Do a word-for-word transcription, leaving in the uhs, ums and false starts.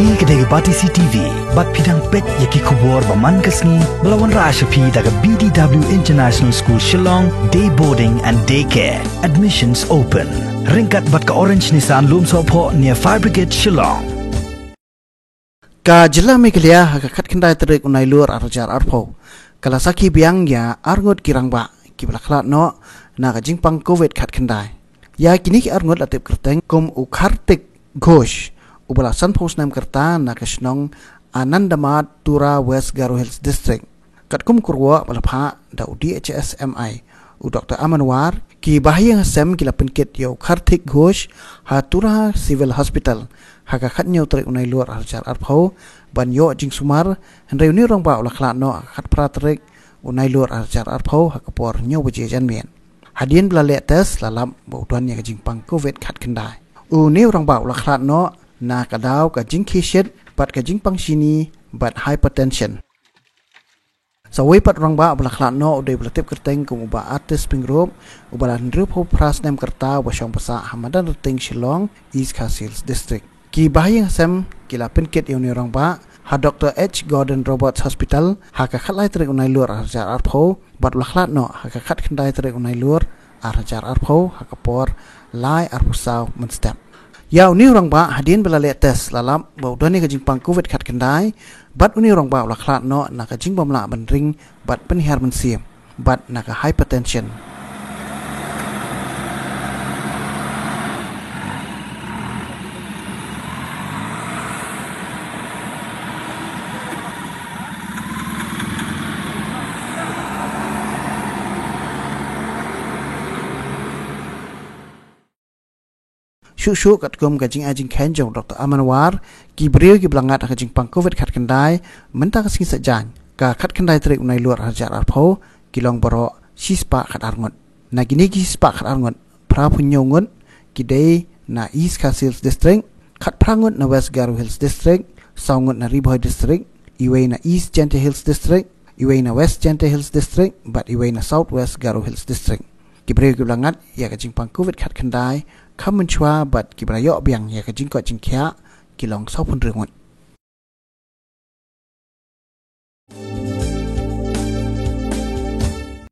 Ka dei ka Batesi T V, bad phi dang peit ïa ki khubor ba man ka sngi, ba la wanrah sha phi da ka B D W International School Shillong, Day Boarding and Day Care. Admissions open. Ryngkat bad ka Orange Nissan Lumsohphoh near Fire Brigade Shillong. Ka jylla Meghalaya ha ka khatkhyndai tarik u Nailur ar hajar arphew ka la sakhi biang ïa arngut ki rangbah kiba la khlad noh na ka jingpang Covid khatkhyndai. Ïa kine ki arngut la tip kyrteng kum u Kartik Ghosh, uba la sanphew snem ka rta, na ka shnong Anandamat, Tura, West Garo Hills District. Katkum ka rukom ba la phah da u D H S M I, u Doctor Aman War, ki bahaïing hasem ki la pynkit ïa u Kartik Ghosh ha Tura Civil Hospital ha ka khathynñiew tarik u Nailur ar hajar arphew ban ïoh jingsumar, hynrei une u rangbah u la khlad noh ha ka khatphra tarik u Nailur ar hajar arphew ha ka por hynñiew baje janmiet. Hadien ba la leh test, la lap ba u don ïa ka jingpang Covid khatkhyndai. Une u rangbah u la khlad noh na ka daw ka jingkhie shit bad ka jingpang shini bad hypertension. Sa uwei pat u rangbah ba la khlad noh u dei uba la tip kyrteng kum u Bah Artis Pyngrope, uba la hynriewphew phra snem ka rta, uba shong ba sah ha Madanrting, Shillong, East Khasi Hills District. Ki bahaïing hasem ki la pynkit ïa une u rangbah ha Doctor H Gordon Roberts Hospital ha ka khatlai tarik u Nailur ar hajar arphew, bad u la khlad noh ha ka khatkhyndai tarik u Nailur ar hajar arphew ha ka por lai arphew saw mynstep. Ïa une u rangbah, hadien ba la leh test, la lap ba u don ïa ka jingpang Covid khatkhyndai, bad une u rangbah u la khlad noh na ka jingbymlah ban ring bad pynhiar mynsiem bad na ka hypertension. Shuh shuh katkum ka jingai jingkheiñ jong u Doctor Aman War, ki briew kiba la ngat ha ka jingpang Covid khatkhyndai mynta ka sngi Saitjaiñ, ka khatkhyndai tarik u Nailur ar hajar arphew, ki long baroh shispah khatar ngut. Na kine ki shispah khatar ngut, phraphew hynñiew ngut ki dei na East Khasi Hills District, khatphra ngut na West Garo Hills District, saw ngut na Ri Bhoi District, iwei na East Jaintia Hills District, iwei na West Jaintia Hills District, bad iwei na South West Garo Hills District. Ki briew kiba la ngat ïa ka jingpang Covid khatkhyndai kham mynshuwa bad kiba la ïoh biang ïa ka jingkoit jingkhiah, ki long sawphew hynriew ngut.